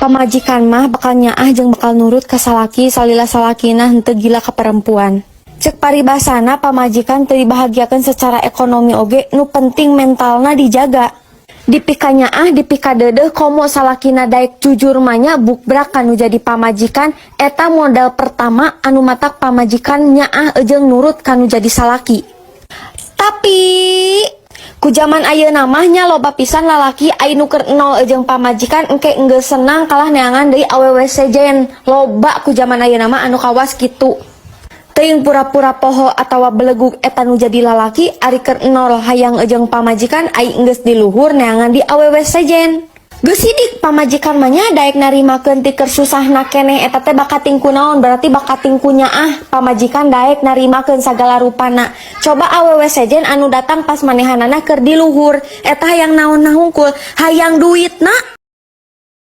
Pamajikan mah bakal nyaah jeung bakal nurut ka salaki salila salakina henteu gila ka perempuan. Cek paribasana, pamajikan teu dibahagiakeun secara ekonomi oge, nu penting mentalna dijaga. Dipika nyaah, dipika deudeuh, komo salakina daek jujur mah nya, bukbrak kanu jadi pamajikan. Eta modal pertama anu matak pamajikan nyaah jeung nurut kanu jadi salaki. Tapi ku zaman ayeuna mah nya, loba pisan lalaki anu keur nol jeung pamajikan, engke enggeus senang kalah neangan deui awewe sejen. Loba ku zaman ayeuna mah anu kawas kitu. Teuing pura-pura poho atawa belegug eta nu jadi lalaki, ari keur nol hayang jeung pamajikan, ai enggeus di luhur neangan di awewe sejen. Geus sidik pamajikan mah nya, daek narimakeun ti keur susahna keneh. Eta teh bakating ku naon? Berarti bakating ku nyaah pamajikan daek narimakeun sagala rupana. Coba awewe sejen anu datang pas manehanana keur di luhur, eta hayang naon hungkul? Hayang duitna.